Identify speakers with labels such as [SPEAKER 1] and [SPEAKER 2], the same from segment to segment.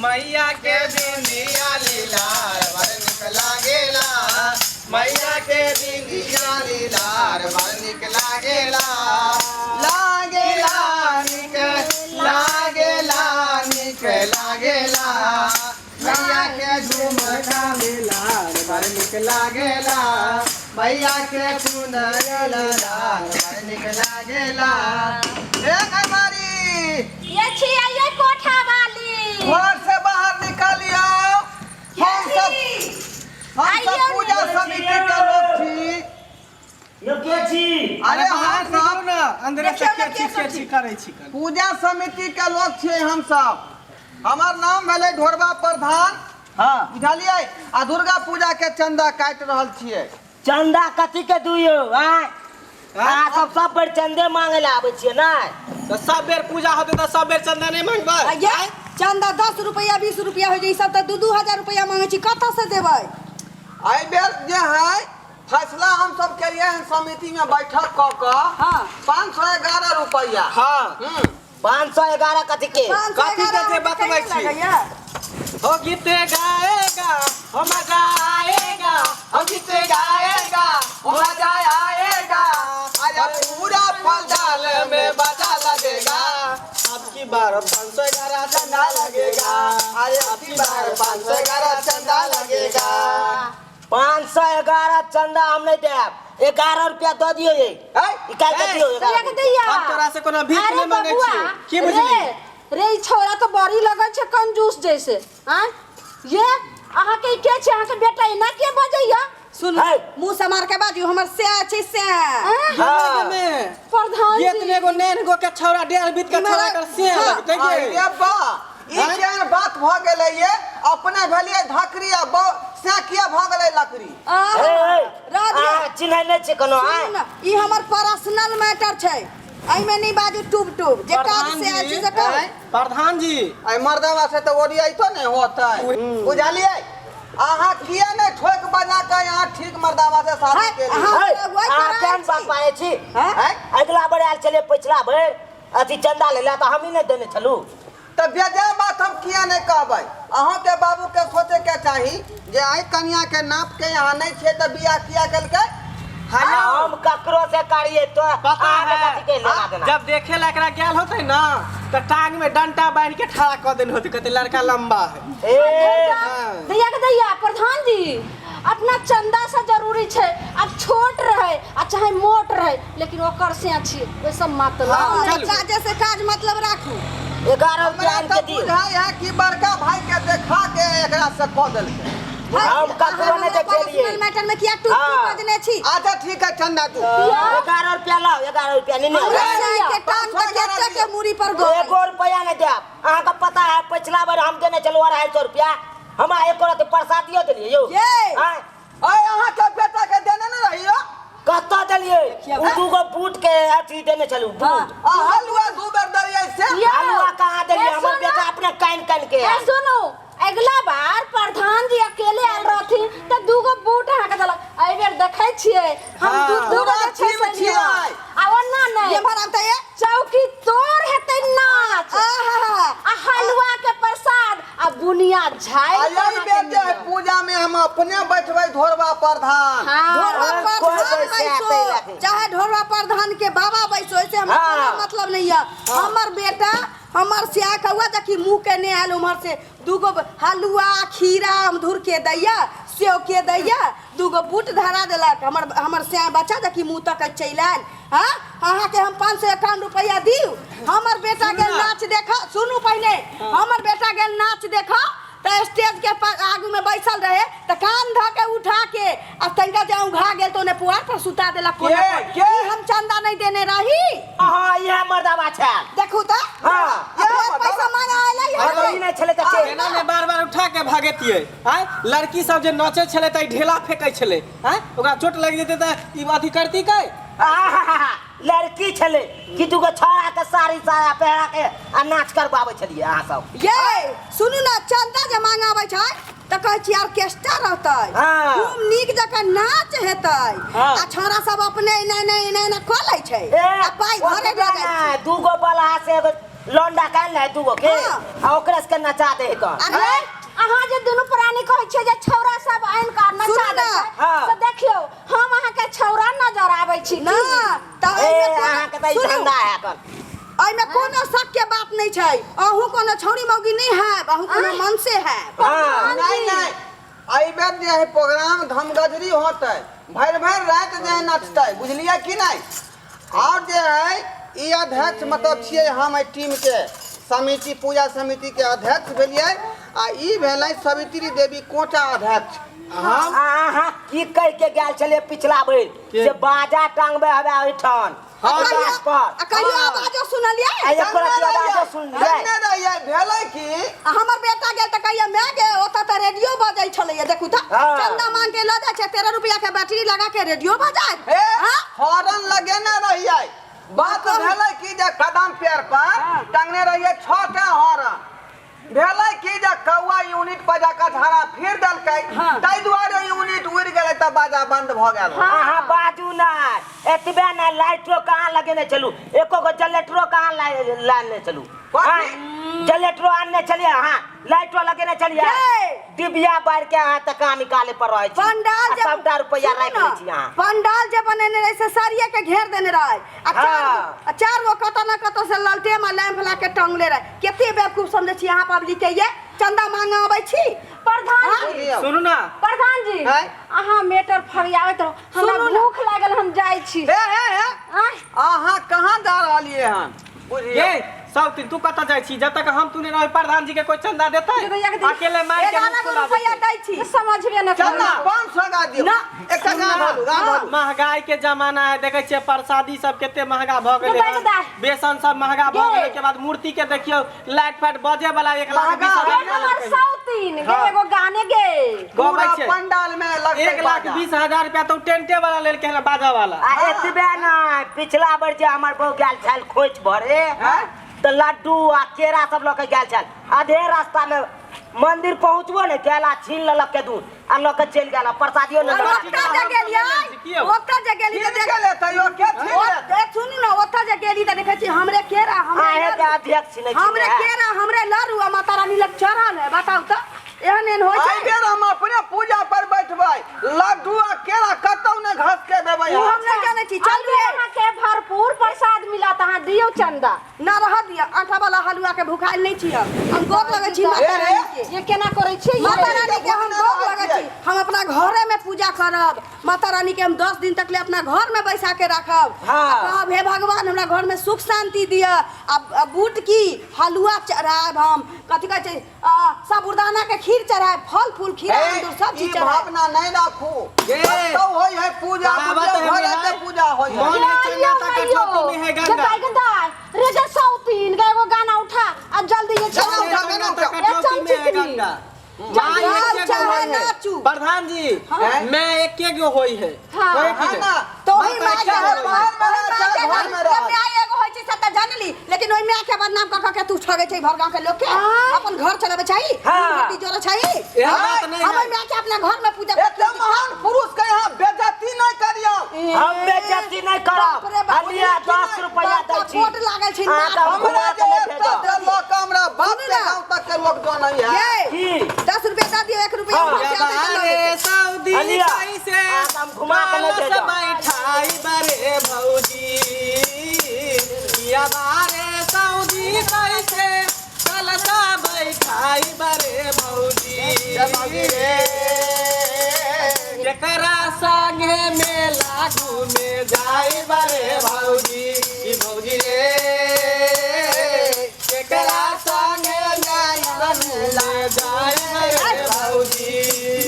[SPEAKER 1] मैया के बिंदिया लीलार बड़ निक लागेला। मैया के बिंदिया लीलार बड़ निक लागेला। लागेला निक लागेला निक लागेला। मैया के झुमका लीलार बड़ निक लागेला। मैया के चुनर लाल बड़ निक लागेला। ए घरवाली,
[SPEAKER 2] ये छी ये कोठा वाली,
[SPEAKER 1] घर से बाहर निकालियो। हम सब हम सब
[SPEAKER 2] आइयो
[SPEAKER 1] पूजा
[SPEAKER 2] ने।
[SPEAKER 1] समिति के लोग छी।
[SPEAKER 3] यौ के छी?
[SPEAKER 1] अरे हम सब
[SPEAKER 4] ना अंदरे से
[SPEAKER 5] देखियौ ने
[SPEAKER 4] के छी
[SPEAKER 5] के सब
[SPEAKER 4] के छी करै छी कन।
[SPEAKER 1] पूजा समिति के लोग छियै हम सब। हमर नाम भेलै ढोरबा प्रधान।
[SPEAKER 3] हाँ।
[SPEAKER 1] बुझलियै? आ दुर्गा पूजा के चंदा काटि रहल छियै।
[SPEAKER 3] चंदा कथी के दियौ? आँय, अहाँ सब सब बेर चंदे मांगे लए आबै छियै ने?
[SPEAKER 4] तऽ सब बेर पूजा होतै तऽ सब बेर चंदा नहि मांगबै?
[SPEAKER 5] आ ये चंदा 10 रुपया 20 रुपया होइ छै, ई सब तऽ 2-2 हजार रुपया मांगै छी, कतऽ से देबै?
[SPEAKER 1] एहि बेर जे है फैसला हम सब केलियै हन समिति में बैठक कऽ कऽ 511 रुपया।
[SPEAKER 4] हाँ।
[SPEAKER 3] 511 कथी के?
[SPEAKER 4] कथी के जे बतबै छी? हो गीत गाएगा हो मजा आएगा, हो गीत गाएगा हो मजा आएगा।
[SPEAKER 1] आया पूरा पंडाल में बाजा लगेगा।
[SPEAKER 4] अब की बार 511 चंदा लगेगा।
[SPEAKER 1] अरे अब की बार 511 चंदा लगेगा।
[SPEAKER 3] 511 चंदा हम नहीं देब, 11 रुपया दऽ दियौ ये। निकाल के दियौ
[SPEAKER 2] दैया
[SPEAKER 3] 11।
[SPEAKER 2] के दैया।
[SPEAKER 4] हम तोरा से कोनो भीख
[SPEAKER 2] अरे
[SPEAKER 4] नहि मांगै
[SPEAKER 2] बबुआ,
[SPEAKER 4] छियौ। की बुझली?
[SPEAKER 2] रे रे ई छौड़ा तऽ बड़ी लगै छै कंजूस जैसे। आँय ये अहाँके ई के छै? अहाँके बेटा एना के बजैया?
[SPEAKER 5] सुनू,
[SPEAKER 3] है।
[SPEAKER 5] मुँह समार के बाजू, हमर से छै से।
[SPEAKER 2] आँय?
[SPEAKER 3] हाँ।
[SPEAKER 2] प्रधान
[SPEAKER 4] ये
[SPEAKER 2] जी।
[SPEAKER 4] इतने गो नैन गो के छौड़ा डेढ़ बीत के छौड़ा कर से
[SPEAKER 5] हाँ।
[SPEAKER 4] लगतै के?
[SPEAKER 1] अरे बा, ई
[SPEAKER 4] आँय?
[SPEAKER 1] केहन बात भऽ गेलै ये? अपने भेलियै धकरी आ बौ से किया भऽ गेलै लकड़ी?
[SPEAKER 5] आह,
[SPEAKER 3] ए, ए,
[SPEAKER 5] राधिया।
[SPEAKER 3] अहाँ चिन्है नहि छियै कोनो?
[SPEAKER 5] सुनू
[SPEAKER 3] आँय
[SPEAKER 5] ने, ई हमर पर्सनल मैटर छै, एहिमे नहि बाजू टूब टूब, जे काज
[SPEAKER 4] प्रधान
[SPEAKER 5] से आयल छी
[SPEAKER 4] जी,
[SPEAKER 5] से कहू।
[SPEAKER 4] आँय? प्रधान जी,
[SPEAKER 1] एहि मर्दवा से तऽ ओरियाइतो नहि होतै। बुझलियै? अहाँ किया नहि ठोक बजा कऽ यहाँ ठीक मर्दावा से शादी
[SPEAKER 5] है,
[SPEAKER 1] केली?
[SPEAKER 5] अहाँ
[SPEAKER 3] है,
[SPEAKER 5] वही
[SPEAKER 3] अहाँ
[SPEAKER 5] करायल
[SPEAKER 3] केहन
[SPEAKER 5] छी।
[SPEAKER 3] बात बाजै छी?
[SPEAKER 5] हैं?
[SPEAKER 1] आँय?
[SPEAKER 3] अगिला बेर आयल छलियै, पछिला बेर अथी चंदा लै लए तऽ हमही नहि देने छलहुँ।
[SPEAKER 1] तऽ बेजाय बात हम किया नहि कहबै? अहूँके बाबूके सोचैके चाही जे एहि कनियाके नापके यहाँ नहि छियै तऽ बियाह किया केलकै?
[SPEAKER 3] हम ककरो से करिए तो
[SPEAKER 4] पता
[SPEAKER 3] अहाँके
[SPEAKER 4] है
[SPEAKER 3] कथी के लेना देना?
[SPEAKER 4] जब देखे ला एकरा गेल होते ना तो टांग में डंटा बांध के ठड़ा कऽ देने होते, कहते लड़का लंबा है।
[SPEAKER 3] ए,
[SPEAKER 4] हाँ।
[SPEAKER 2] दैया के दैया, प्रधान जी अपना चंदा से जरूरी छै, अब छोट रहे आ चाहे मोट रहे, लेकिन ओकर से छी ओहि सब मतलब।
[SPEAKER 4] हाँ,
[SPEAKER 5] हाँ,
[SPEAKER 4] चलू।
[SPEAKER 5] काजे से काज मतलब राखू।
[SPEAKER 3] 11 रुपया
[SPEAKER 1] हमरा
[SPEAKER 3] आनि के
[SPEAKER 1] तऽ
[SPEAKER 3] दियौ।
[SPEAKER 1] बुझाइ है कि बड़का भाई के देखा के एकरा से कऽ देलकै।
[SPEAKER 3] हम ककरो नहि देखेलियै।
[SPEAKER 5] पर्सनल मैटर में किया टूट टूट
[SPEAKER 3] हाँ।
[SPEAKER 5] बजने छी?
[SPEAKER 1] अच्छा ठीक है, चंदा तू
[SPEAKER 3] 11 रुपया लाओ, 11 रुपया नहीं
[SPEAKER 5] हमरा
[SPEAKER 3] नहीं।
[SPEAKER 5] साई के टांग
[SPEAKER 1] पाँच सौ
[SPEAKER 5] तऽ
[SPEAKER 1] एगारह
[SPEAKER 5] केते के मूड़ी पर गो।
[SPEAKER 3] एको रुपया नहीं देब। अहाँके पता है पिछला बेर हम देने छलहुँ 250 रुपया, हमरा एको रत्ती प्रसादियो देलियै यौ?
[SPEAKER 5] ये।
[SPEAKER 3] आँय?
[SPEAKER 1] अरे अहाँके बेटा के देने ने रहियो?
[SPEAKER 3] कतऽ देलियै? ओ दूगो बूट के अथी देने छलहुँ, बूट।
[SPEAKER 1] आ हलुआ 2 बेर देलियै से?
[SPEAKER 2] यौ,
[SPEAKER 3] हलुआ कहाँ देलियै?
[SPEAKER 2] ए,
[SPEAKER 3] हमर
[SPEAKER 2] सुनू।
[SPEAKER 3] बेटा अपने कानि कानि के
[SPEAKER 2] ए
[SPEAKER 3] आयल।
[SPEAKER 2] सुनू, अगिला बार प्रधान जी अकेले आयल रहथिन तऽ दूगो बूट अहाँके देलक। एहि बेर देखै छियै हम
[SPEAKER 4] हाँ।
[SPEAKER 2] दू दू
[SPEAKER 1] पूरा
[SPEAKER 2] गो छै
[SPEAKER 1] टीम
[SPEAKER 2] से
[SPEAKER 1] छियै।
[SPEAKER 2] आ ओना नहि
[SPEAKER 5] ये भराम तऽ ये।
[SPEAKER 2] चौकी तोड़ हेतै नाच।
[SPEAKER 5] आहा।
[SPEAKER 2] आ हलुआ के प्रसाद आ बुनिया झाड़ि
[SPEAKER 1] आ यही बेर जे है पूजा में हम अपने बैठबै ढोरबा प्रधान।
[SPEAKER 2] हाँ।
[SPEAKER 5] ढोरबा
[SPEAKER 3] कोई
[SPEAKER 5] प्रधान
[SPEAKER 3] बैसे
[SPEAKER 5] बैसो,
[SPEAKER 3] आते लागे।
[SPEAKER 5] चाहे ढोरबा प्रधान के बाबा बैसो, ऐसे हमरा
[SPEAKER 3] हाँ।
[SPEAKER 5] कोनो मतलब नहीं है। हमर बेटा हमर सिया कौआ देखी मुँह के ने आयल उम्हर से दूगो हलुआ खीरा अमधुर के दैया, सेव के दैया, दूगो बूट धरा देलक। हमर हमर सिया बच्चा देखी मुँह तक चलि आयल। हाँ, अहाँके हम 551 रुपया दियौ। हमर बेटा गेल नाच देखऽ, सुनू पहिने, हमर बेटा गेल नाच देखऽ तऽ स्टेज के आगू में बैसल रहे तऽ कान धऽ के उठा के आ तनिका जे औंघा गेल तऽ ओने पुआर पर सुता देलक कोना
[SPEAKER 1] के?
[SPEAKER 5] पर।
[SPEAKER 1] के?
[SPEAKER 5] ई हम चंदा नहीं देने रही।
[SPEAKER 3] अहाँ इएह मर्दाबा छल।
[SPEAKER 5] देखू तऽ।
[SPEAKER 3] हाँ।
[SPEAKER 5] आ फेर पैसा मांगे आयल है।
[SPEAKER 3] अगर ई नहि छलै तऽ के?
[SPEAKER 4] एना ने बार बार उठा के भागतियै। आँय, लड़की सब जे नचै छलै तऽ ई ढेला फेकै छलै। आँय, ओकरा चोट लागि जेतै तऽ ई अथी करती कै?
[SPEAKER 3] आहाहाहा, लड़की छलै कि दूगो छौड़ा के साड़ी साया पहिरा के आ नाच करबाबै छलियै अहाँ सब।
[SPEAKER 5] ये सुनू ने, चंदा जे मांगाबै छै तऽ कहै छी ऑर्केस्ट्रा रहतै,
[SPEAKER 3] हाँ।
[SPEAKER 5] खूब नीक जकाँ नाच हेतै।
[SPEAKER 4] हाँ।
[SPEAKER 5] आ छौड़ा सब अपने एना एना एना एना कऽ लै छै
[SPEAKER 3] ए,
[SPEAKER 5] आ पाइ घरे
[SPEAKER 3] ओतबे
[SPEAKER 5] लऽ जाइ छै।
[SPEAKER 3] नहि, दूगो बलहा से एगो लौंडा काल है दूगो के
[SPEAKER 5] हाँ।
[SPEAKER 3] आ ओकरा से के नचा दे है कन।
[SPEAKER 5] अरे
[SPEAKER 2] अहाँ जे दुनू प्राणी कहै छियै जे छौरा सब आनि कऽ नचा
[SPEAKER 5] सुनू
[SPEAKER 2] दै
[SPEAKER 5] ना।
[SPEAKER 2] छै
[SPEAKER 3] हाँ।
[SPEAKER 2] से देखियौ हम अहाँके छौरा नजर आबै छी
[SPEAKER 5] ना तऽ
[SPEAKER 3] ए
[SPEAKER 5] एहिमे कोनो-
[SPEAKER 3] अहाँ के त ई
[SPEAKER 5] सुनू,
[SPEAKER 3] धंधा है कन।
[SPEAKER 5] एहिमे कोनो शक के बात नहीं छै। अहूँ कोनो छौरी मौगी नहीं हैब, अहूँ कोनो मन से हैब।
[SPEAKER 3] हाँ।
[SPEAKER 1] नहीं नहीं, एहि बेर जे है प्रोग्राम धमगजरी होतै, भरि भरि राति जे है नचतै, बुझलियै कि नहीं? और जे है ई अध्यक्ष मतलब छियै हम एहि टीम के समिति पूजा समिति के अध्यक्ष भेलियै, आ ई भेलै सवित्री देवी कोटा अध्यक्ष।
[SPEAKER 4] हम
[SPEAKER 3] अहाँ की कह के गेल छलियै पिछला बेर से बाजा टांगबे हवे ओहिठाम
[SPEAKER 4] हाँ,
[SPEAKER 3] गाछ पर।
[SPEAKER 5] आ कहियो आवाजो सुनलियै?
[SPEAKER 3] आ एको रत्ती आवाजो सुनलियै?
[SPEAKER 1] सुनने रहियै, भेलै की
[SPEAKER 5] आ हमर बेटा गेल तऽ कहिया माय गे, ओतऽ तऽ रेडियो बजै छलैया, देखू तऽ
[SPEAKER 3] हाँ।
[SPEAKER 5] चंदा मांग के लऽ जाइ छै, 13 रुपया के बैटरी लगा के रेडियो बजाय।
[SPEAKER 1] हे
[SPEAKER 5] हाँ?
[SPEAKER 1] हॉर्न लगेने रहियै। बात भेलै की जे कदम पेड़ पर टांगने रहियै 6टा हॉर्न। भेलै की जे कौआ यूनिट पर जाकऽ झाड़ा फिर देलकै, ताहि दुआरे यूनिट उड़ि गेलै तऽ बाजा बंद भऽ गेल।
[SPEAKER 3] अहाँ बाजू ना, एतबे ना लाइटो कहाँ लगेने छलू, एको गो जनरेटरो कहाँ लानने छलू?
[SPEAKER 1] कथी?
[SPEAKER 3] जनरेटरो आनने छलियै अहाँ, लाइटो लगेने छलियै?
[SPEAKER 5] ये!
[SPEAKER 3] डिबिया बारि के अहाँ तऽ काम निकाले पर रहै छी।
[SPEAKER 5] पंडाल
[SPEAKER 3] आ
[SPEAKER 5] जे
[SPEAKER 3] सबटा रुपैआ
[SPEAKER 5] सुनू
[SPEAKER 3] राखि
[SPEAKER 5] ना,
[SPEAKER 3] लै छी अहाँ।
[SPEAKER 5] पंडाल जे बनेने रहे से सरिये के घेर देने रहे, आ चार
[SPEAKER 3] हाँ।
[SPEAKER 5] आ चार गो कतऽ न कतऽ से ललटेम आ लैंप ला के टंगले रहे। कते बेवकूफ समझै छी अहाँ पब्लिक के? ये चंदा मांगे अबै छी
[SPEAKER 2] प्रधान जी,
[SPEAKER 1] बुझलियौ?
[SPEAKER 4] सुनू ना
[SPEAKER 2] प्रधान जी,
[SPEAKER 1] हैं?
[SPEAKER 2] अहाँ मेटर फरियाबैत रहू, हमरा
[SPEAKER 5] सुनू ना।
[SPEAKER 2] भूख लागल, हम जाइ छी।
[SPEAKER 1] हे हे हे,
[SPEAKER 2] आँय?
[SPEAKER 1] अहाँ कहाँ जा रहलियै हन? बुझलियौ?
[SPEAKER 4] ये सब तू कतऽ जाइ छी? जब तक हम तू नहीं रहबै प्रधान जी के कोई चंदा देतै?
[SPEAKER 2] दे दे, दे।
[SPEAKER 4] अकेले मार के
[SPEAKER 5] 11
[SPEAKER 4] मुँह
[SPEAKER 5] गो
[SPEAKER 4] फुला
[SPEAKER 5] रुपया
[SPEAKER 4] देतै।
[SPEAKER 5] दै छी।
[SPEAKER 2] समझबे न
[SPEAKER 1] चंदा
[SPEAKER 2] करू।
[SPEAKER 1] 500 गा दियौ।
[SPEAKER 5] ना।
[SPEAKER 1] एकटा गाँ धरू, गाँ धरू।
[SPEAKER 4] महंगाई के जमाना है, देखे छियै प्रसादी सब कते महंगा भऽ गेलै
[SPEAKER 2] दे,
[SPEAKER 4] हन।
[SPEAKER 2] दे।
[SPEAKER 4] बेसन सब महंगा भऽ
[SPEAKER 2] गे।
[SPEAKER 4] गेलै के बाद मूर्ति के देखियौ लाइट फाइट बजे वाला 1,20,000
[SPEAKER 2] गे हमर सौतीन गे,
[SPEAKER 4] हाँ।
[SPEAKER 2] एगो गाने गे
[SPEAKER 4] गबै
[SPEAKER 1] पूरा
[SPEAKER 4] छै।
[SPEAKER 1] पंडाल में लगतै
[SPEAKER 4] 1,20,000 रुपया तो टेंटे वाला लेलकै हन, बाजा वाला।
[SPEAKER 3] आ एतबे नहि, पिछला बेर जे हमर बहू गेल छल खोइछ भरे तऽ लड्डू आ केरा सब लऽ के गेल छल, आधे रास्ता में मंदिर पहुँचबो ने गेल आ छीन लेलक के दूध आ लऽ के चलि गेल, आ प्रसादियो नहि
[SPEAKER 5] आ
[SPEAKER 3] देलक।
[SPEAKER 5] ओतऽ जे गेलियै, ओतऽ जे गेली तऽ
[SPEAKER 1] छीन के लेतै, यो के छीन लेतै?
[SPEAKER 5] सुनू ना, ओतऽ जे गेली तऽ देखै छी हमरे केरा, हमरे
[SPEAKER 3] अहें के
[SPEAKER 5] लड्डू,
[SPEAKER 3] अध्यक्ष नहि
[SPEAKER 5] हमरे
[SPEAKER 3] छी।
[SPEAKER 5] केरा, हमरे लड्डू आ माता रानी लग चढ़ल है। बताउ तऽ एहन एहन होइ
[SPEAKER 1] एहि
[SPEAKER 5] छै?
[SPEAKER 1] बेर हम अपने पूजा पर बैठबै, लड्डू आ केरा कतौ नहि घस के देबै।
[SPEAKER 5] ओ हम नहि जानै छी, चलू
[SPEAKER 2] अभी
[SPEAKER 5] रे।
[SPEAKER 2] अहाँके भरपूर प्रसाद मिलत, अहाँ दियौ चंदा।
[SPEAKER 5] ना रह दिअ, आटा वाला हलुआ के भुखाइल नहीं छी हम। हम गोर लगै छी माता
[SPEAKER 1] ए, ए।
[SPEAKER 5] रानी के।
[SPEAKER 2] ये केना करै छियै ये?
[SPEAKER 5] माता रानी के हम गोर लगै छी। हम अपना घरे में पूजा करब माता रानी के। हम 10 दिन तक ले अपना घर में बैसा के राखब।
[SPEAKER 3] हाँ।
[SPEAKER 5] आ कहब हे भगवान, हमरा घर में सुख शांति दिअ। आ बूट की हलुआ चढ़ायब हम, कथी कहै छै, साबुदाना के खीर चढ़ायब, फल फूल खीरा
[SPEAKER 1] हे,
[SPEAKER 5] अंगूर सब
[SPEAKER 1] ई
[SPEAKER 5] चीज चढ़ायब।
[SPEAKER 1] भावना नहीं राखू।
[SPEAKER 4] ये।
[SPEAKER 1] कतौ होय है पूजा,
[SPEAKER 4] कहावत
[SPEAKER 1] बुझियौ
[SPEAKER 4] है
[SPEAKER 1] घरे
[SPEAKER 4] मेरा।
[SPEAKER 1] के पूजा होय है।
[SPEAKER 4] मन है चंगा ता कठौती में है गंगा।
[SPEAKER 2] गंदा गंदा रे जे सौतीन गे, एगो गाना उठा आ जल्दी ये
[SPEAKER 1] चलो,
[SPEAKER 2] चल।
[SPEAKER 1] उठा, गाना उठा।
[SPEAKER 4] कठौती में है गंगा। माँ
[SPEAKER 5] जाओ,
[SPEAKER 4] एके गो
[SPEAKER 5] चाहे
[SPEAKER 4] होई है।
[SPEAKER 5] नाचू।
[SPEAKER 4] प्रधान जी,
[SPEAKER 1] हाँ।
[SPEAKER 4] मैं एके गो होई है।
[SPEAKER 2] हाँ।
[SPEAKER 4] होई कि
[SPEAKER 1] हाँ
[SPEAKER 4] नहीं?
[SPEAKER 1] ना।
[SPEAKER 5] तो ओही
[SPEAKER 4] बात
[SPEAKER 5] माय के
[SPEAKER 4] एके गो होई है।
[SPEAKER 1] घर में रह, चाहे घर में रह।
[SPEAKER 5] माय एगो होइ छै से तऽ जानली, लेकिन ओहि माय के बदनाम कऽ कऽ के तू ठगै छै भर गाँव के लोग के। अपन घर चलाबै चाही,
[SPEAKER 3] हाँ।
[SPEAKER 5] रोटी जोड़ै चाही।
[SPEAKER 4] एहन बात नहीं
[SPEAKER 5] हम
[SPEAKER 4] है।
[SPEAKER 5] ओहि माय के अपना घर में पूजा
[SPEAKER 1] एते महान पुरुष के यहाँ बेइज्जती नहीं करियौ।
[SPEAKER 3] हम बेइज्जती नहि
[SPEAKER 5] बाप रे
[SPEAKER 3] करब।
[SPEAKER 5] बाप,
[SPEAKER 3] अलिया 10 रुपैआ दै
[SPEAKER 5] बड़का
[SPEAKER 3] छी।
[SPEAKER 5] बोर्ड लागल छै
[SPEAKER 3] अहाँ
[SPEAKER 5] नाक
[SPEAKER 3] तऽ
[SPEAKER 5] पर।
[SPEAKER 1] हमरा
[SPEAKER 3] घुमा
[SPEAKER 1] जे
[SPEAKER 3] के नहि
[SPEAKER 1] एते
[SPEAKER 3] भेजब।
[SPEAKER 1] से लऽ के हमरा बाप
[SPEAKER 5] सुनू
[SPEAKER 1] के
[SPEAKER 5] ना।
[SPEAKER 1] गाँव तक के लोग जानै है।
[SPEAKER 5] ये,
[SPEAKER 3] की?
[SPEAKER 5] 10 रुपया दऽ दियौ, 1 रुपया
[SPEAKER 3] हाँ।
[SPEAKER 5] उम्हर से आबै तऽ लऽ
[SPEAKER 4] बारे
[SPEAKER 5] लेतै।
[SPEAKER 4] सऊदी
[SPEAKER 3] अलिया,
[SPEAKER 4] कैसे
[SPEAKER 3] अहाँ तऽ हम घुमा के नहि
[SPEAKER 4] कलश
[SPEAKER 3] भेजब।
[SPEAKER 4] बैठाई बरे भौजी, या बारे सऊदी कैसे कलश बैठाई बरे भौजी।
[SPEAKER 1] रे।
[SPEAKER 4] जेकरा संगे मेला घूमे जाई बरे भौजी, ई भौजी रे, जेकरा संगे मेला घूमे जाई बरे भौजी।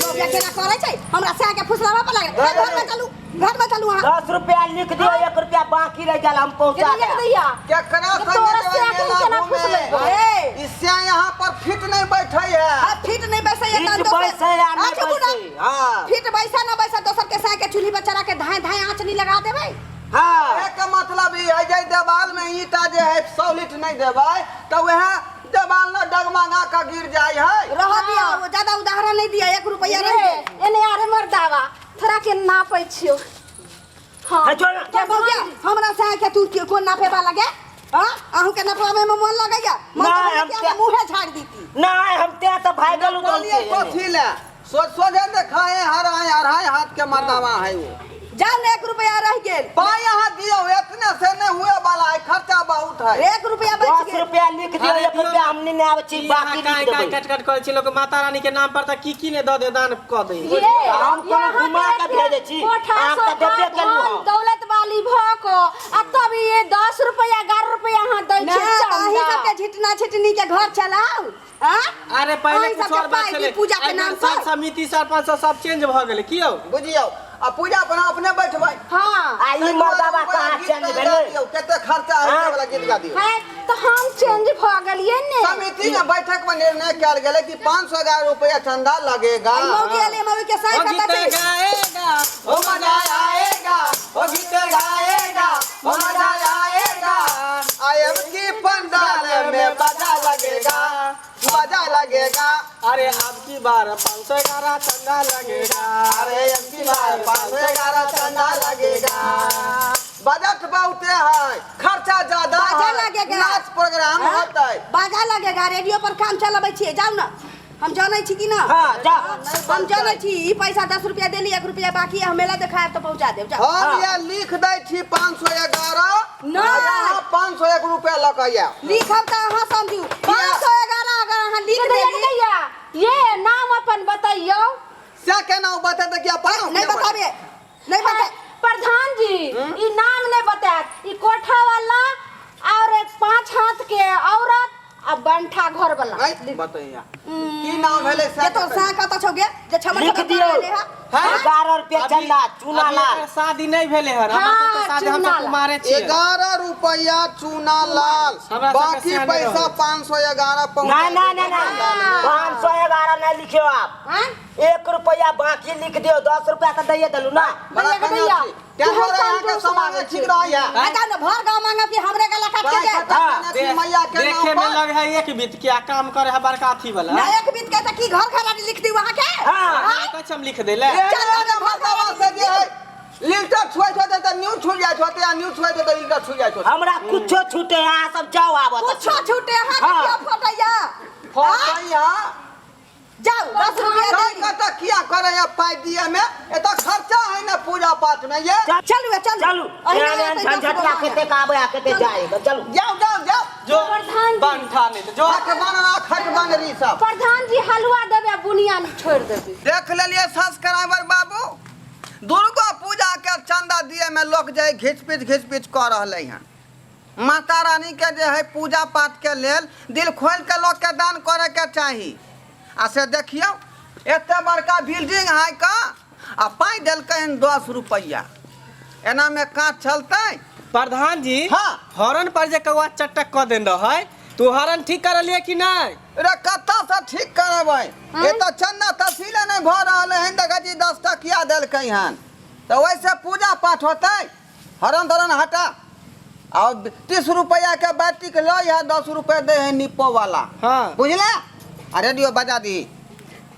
[SPEAKER 5] लोभिया केना करै छै, हमरा सएह के फुसलाबऽ पर लागल। ए, घर में चलू, घर में चलू अहाँ।
[SPEAKER 3] 10 रुपया लिख दियौ, 1 रुपया बाकी रहि गेल, हम पहुँचा
[SPEAKER 2] ये
[SPEAKER 3] देब।
[SPEAKER 2] दैया
[SPEAKER 1] केकरा
[SPEAKER 2] ये तोरा
[SPEAKER 1] संगे
[SPEAKER 2] से
[SPEAKER 1] जेबै
[SPEAKER 2] के
[SPEAKER 1] मेला
[SPEAKER 2] केना
[SPEAKER 1] घूमे?
[SPEAKER 2] फुसलेबै?
[SPEAKER 5] ए,
[SPEAKER 1] इससे यहाँ पर फिट नहीं बैठे है।
[SPEAKER 5] आ, फिट नहीं बैसै है
[SPEAKER 3] फिट
[SPEAKER 5] तहन दोसर-
[SPEAKER 3] बैसै या नहि
[SPEAKER 5] अच्छा, बुढ़ा,
[SPEAKER 3] बैसै, हाँ।
[SPEAKER 5] फिट बैसै ना बैसै, दोसर के सएह के चूल्ही पर चढ़ा के धाय धाय आँच नहीं लगा देबै।
[SPEAKER 3] हाँ।
[SPEAKER 1] एक मतलब ई है जे देवाल में ईंटा जे है सॉलिड नहीं देबै तो वह देवाल न डगमगा के गिर जाय है।
[SPEAKER 5] रह दिया, वो ज्यादा उदाहरण नहीं दिया, 1 रुपया रह
[SPEAKER 2] रे
[SPEAKER 5] गेल।
[SPEAKER 2] एने आरे मर्दावा थोड़ा के नापै छियौ। हाँ
[SPEAKER 3] हे, छोड़ ना।
[SPEAKER 5] के भौजिया, हमरा सएह के तू कोन नापे वाला गे? हां अहूँ के नपवावे में मन लगैया मन
[SPEAKER 3] नहीं,
[SPEAKER 5] तो होइया
[SPEAKER 3] हम
[SPEAKER 5] कि
[SPEAKER 3] क्या-
[SPEAKER 5] अहाँके मुँहे झाड़ि दीती।
[SPEAKER 3] नहीं, हम ते तो भाग गेलू।
[SPEAKER 1] बोलिए कथी ले सोच सोझे देखाए हर आए अढ़ाई हाथ के मर्दावा है वो।
[SPEAKER 5] जाओ ने, 1 रुपया रह गेल।
[SPEAKER 1] पाई यहाँ दियो, इतने से नहीं हुए वाला है, खर्चा बहुत है।
[SPEAKER 5] 1 रुपया बच
[SPEAKER 3] 10
[SPEAKER 5] गेल।
[SPEAKER 3] रुपया लिख दियो।
[SPEAKER 4] अरे
[SPEAKER 3] 1 रुपया हमनी नहीं आबै छी।
[SPEAKER 4] ई अहाँ
[SPEAKER 3] बाकी
[SPEAKER 4] काहे
[SPEAKER 3] लिख
[SPEAKER 4] काहे
[SPEAKER 3] देबै।
[SPEAKER 4] कट कट करै छी? लोक माता रानी के नाम पर तऽ की की ने दऽ दे, दान कऽ दे।
[SPEAKER 2] ये
[SPEAKER 3] हम कोनो
[SPEAKER 2] यहाँ
[SPEAKER 3] घुमा
[SPEAKER 2] के
[SPEAKER 3] के भेजै छी।
[SPEAKER 2] कोठा
[SPEAKER 3] अहाँ तऽ
[SPEAKER 2] सोठा
[SPEAKER 3] देबे केलहुँ
[SPEAKER 2] धन
[SPEAKER 3] हँ।
[SPEAKER 2] दौलत वाली भ क आ तब ये 10 रुपया 11 रुपया अहाँ दै
[SPEAKER 5] ना
[SPEAKER 2] छियै
[SPEAKER 5] तऽ अहीं
[SPEAKER 2] चंदा।
[SPEAKER 5] सबके झिटना छिटनी के घर चलाउ। आँ?
[SPEAKER 4] अरे पहिले
[SPEAKER 5] अहीं
[SPEAKER 4] कुछ
[SPEAKER 5] सबके
[SPEAKER 4] और बात
[SPEAKER 5] पाइ दी
[SPEAKER 4] छलै।
[SPEAKER 5] पूजा के
[SPEAKER 4] एहि
[SPEAKER 5] नाम
[SPEAKER 4] बेर सब
[SPEAKER 5] पर।
[SPEAKER 4] समिति सरपंच सब सब चेंज भऽ गेलै की यौ?
[SPEAKER 1] बुझियौ, आ पूजा अपना अपने बैठबै।
[SPEAKER 2] हाँ।
[SPEAKER 3] आ ई मर्दाबा कहाँ
[SPEAKER 1] गीत
[SPEAKER 3] चेंज
[SPEAKER 1] गा
[SPEAKER 3] भेलै?
[SPEAKER 1] दियौ, कते खर्चा होय वाला गीत गा दियौ।
[SPEAKER 2] है तऽ हम चेंज भऽ गेलियै ने।
[SPEAKER 1] समिति में बैठक में निर्णय कयल गेलै कि 511 रुपया चंदा लगेगा।
[SPEAKER 5] आई मौगी एलै, मौगी के साँइ
[SPEAKER 4] ओ
[SPEAKER 5] कतऽ
[SPEAKER 4] गीत
[SPEAKER 5] छै?
[SPEAKER 4] गाएगा,
[SPEAKER 1] ओ मजा आएगा, ओ गीत गाएगा, ओ मजा आएगा। आयब की पंडाल में बाजा लगेगा, बाजा लगेगा।
[SPEAKER 4] अरे अब की बार 511 चंदा लगेगा।
[SPEAKER 1] अरे अब की बार 511 चंदा लगेगा। बजट बहुते है, खर्चा ज्यादा
[SPEAKER 5] बाजा
[SPEAKER 1] है।
[SPEAKER 5] लगेगा।
[SPEAKER 1] नाच प्रोग्राम
[SPEAKER 5] हाँ?
[SPEAKER 1] होता है।
[SPEAKER 5] बाजा लगेगा, रेडियो पर काम चलाबै छियै। जाउ ने, हम जानै छी कि ना।
[SPEAKER 3] हाँ, जा।
[SPEAKER 5] हम जानै छी। ई पैसा 10 रुपया देली, 1 रुपया बाकी है। हम मेला देखायब तऽ पहुँचा देब, जाउ।
[SPEAKER 1] हम ये लिख दै छी 511।
[SPEAKER 5] नहि।
[SPEAKER 1] 501 रुपया लऽ कऽ आयब।
[SPEAKER 5] लिखब तऽ अहाँ समझू, 511 अगर अहाँ लिख देली।
[SPEAKER 2] भैया, ये नाम अपन बतैयौ।
[SPEAKER 1] से केना बतेतै कि अपन?
[SPEAKER 5] नहीं बताबे, नहीं बता।
[SPEAKER 2] प्रधान जी, ई नाम नहीं बतायत। ई कोठा वाला और एक 5 हाथ के औरत आ बंठा घर वाला।
[SPEAKER 1] नहीं बतैया, की नाम भेलै से?
[SPEAKER 5] जे तोर साँ कतऽ छौ गे, जे छमन
[SPEAKER 3] लिख
[SPEAKER 5] छमन
[SPEAKER 3] दियौ।
[SPEAKER 5] कर रहले हँ?
[SPEAKER 3] 11 रुपया चंदा, चूना
[SPEAKER 4] अभी
[SPEAKER 3] लाल।
[SPEAKER 4] एकर शादी नहीं भेलै हन। हमरा सबके
[SPEAKER 2] हाँ,
[SPEAKER 4] शादी, हम सब
[SPEAKER 2] चूना लाल।
[SPEAKER 4] कुमारे छियै।
[SPEAKER 1] 11 रुपया चूना लाल।
[SPEAKER 4] हमरा सबके
[SPEAKER 1] बाकी
[SPEAKER 4] सियाने
[SPEAKER 1] पैसा
[SPEAKER 4] रहै।
[SPEAKER 1] 511 पहुँचा।
[SPEAKER 3] नहीं नहीं नहीं नहीं, 511 नहीं लिखियो आप।
[SPEAKER 2] हाँ?
[SPEAKER 3] 1 रुपया बाकी लिख दियो। 10 रुपया तो दैये देलू ना।
[SPEAKER 1] बड़ा
[SPEAKER 2] भैया,
[SPEAKER 1] कन्या
[SPEAKER 2] भैया,
[SPEAKER 1] छी। तें दुआरे अहाँके समांग ठीक रहैया।
[SPEAKER 5] आ जाउ ने, भर गाँव मांगब कि हमरे गला काट के जाए।
[SPEAKER 1] हाँ, मैया के
[SPEAKER 4] देखे
[SPEAKER 1] नाम
[SPEAKER 4] में
[SPEAKER 1] पर।
[SPEAKER 4] लगे है एक बीत के आ काम करे है बड़का अथी वाला।
[SPEAKER 5] ना, एक बीत के तऽ की घर खराबी लिख दी वहाँ के?
[SPEAKER 3] हाँ।
[SPEAKER 4] कछ हम लिख देले।
[SPEAKER 1] चलो ने, मर्दावा से जे है लीटर छुए छो तऽ न्यू छू जाइ छो, आ न्यू छुए छो तऽ लीटर छू जाइ छो।
[SPEAKER 3] हमरा कुछो छूटे, अहाँ सब जाओ आबो।
[SPEAKER 5] कुछो छूटे, अहाँ के
[SPEAKER 3] हाँ।
[SPEAKER 5] किया फटैया?
[SPEAKER 1] फटैया।
[SPEAKER 5] जाउ, 10 रुपया
[SPEAKER 1] काय
[SPEAKER 5] दे।
[SPEAKER 1] कतऽ किया करे है पाइ दिए में? एतऽ खर्चा है ने पूजा पाठ में ये।
[SPEAKER 5] चलू चलू।
[SPEAKER 3] चलू।
[SPEAKER 5] अहिना
[SPEAKER 3] एहन एहन
[SPEAKER 5] एतै 10
[SPEAKER 3] झंझटिया
[SPEAKER 5] गो मांगब।
[SPEAKER 3] कते आबे आ कते जाएगा, चलू।
[SPEAKER 1] जाओ जाओ जाओ।
[SPEAKER 4] जो
[SPEAKER 2] प्रधान जी।
[SPEAKER 4] बंठा नहीं तो जो।
[SPEAKER 1] खट बनरा खट बनरी सब।
[SPEAKER 2] प्रधान जी, हलवा देबै आ बुनिया छोड़ि देबै।
[SPEAKER 1] देख लेलिए सब्सक्राइबर बाबू, दुर्गा पूजा के चंदा दिए में लोग जे घिच पिच घिच पिच कऽ रहलै हन। माता रानी के जे है पूजा पाठ के लेल दिल खोल के लोग के दान करे के चाही। आ से देखियौ, एते बड़का बिल्डिंग है का आ पाइ देलकै हन 10 रुपैआ। एना में काज चलतै?
[SPEAKER 4] प्रधान जी।
[SPEAKER 1] हाँ।
[SPEAKER 4] हॉर्न पर जे कौआ चटक कऽ देने रहै तू, हॉर्न ठीक करलिए कि नहीं?
[SPEAKER 1] रे, कतऽसँ ठीक करेबै? ए तऽ चंदा तसीले नहि भऽ रहल हन। देखै छी, 10 टकिया देलकै हन तऽ ओहिसँ पूजा पाठ होतै? हरन तरन हटा आ 30 रुपैआ के बैटिक लै है, 10 रुपया दे है निप्पो वाला।
[SPEAKER 4] हाँ।
[SPEAKER 1] बुझले? आ रेडियो बजा दी।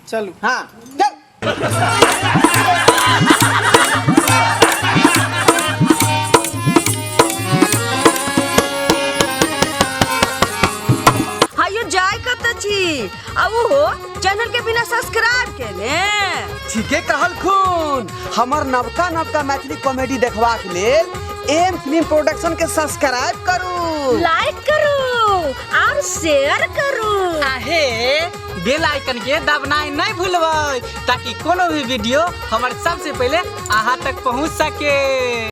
[SPEAKER 4] चलू।
[SPEAKER 1] हाँ, चल।
[SPEAKER 5] हायो, जाय कतऽ छी आ ओहो चैनल के बिना सब्सक्राइब केने?
[SPEAKER 6] ठीके कहलखुन। हमर नवका नवका मैथिली कॉमेडी देखबाक लेल एम फिल्म प्रोडक्शन के सब्सक्राइब करू,
[SPEAKER 2] लाइक करू और शेयर करू।
[SPEAKER 4] आहे, बेल आइकन के दबनाइ नहीं भूलबै, ताकि कोनो भी वीडियो हमर सबसे पहले अहाँ तक पहुँच सके।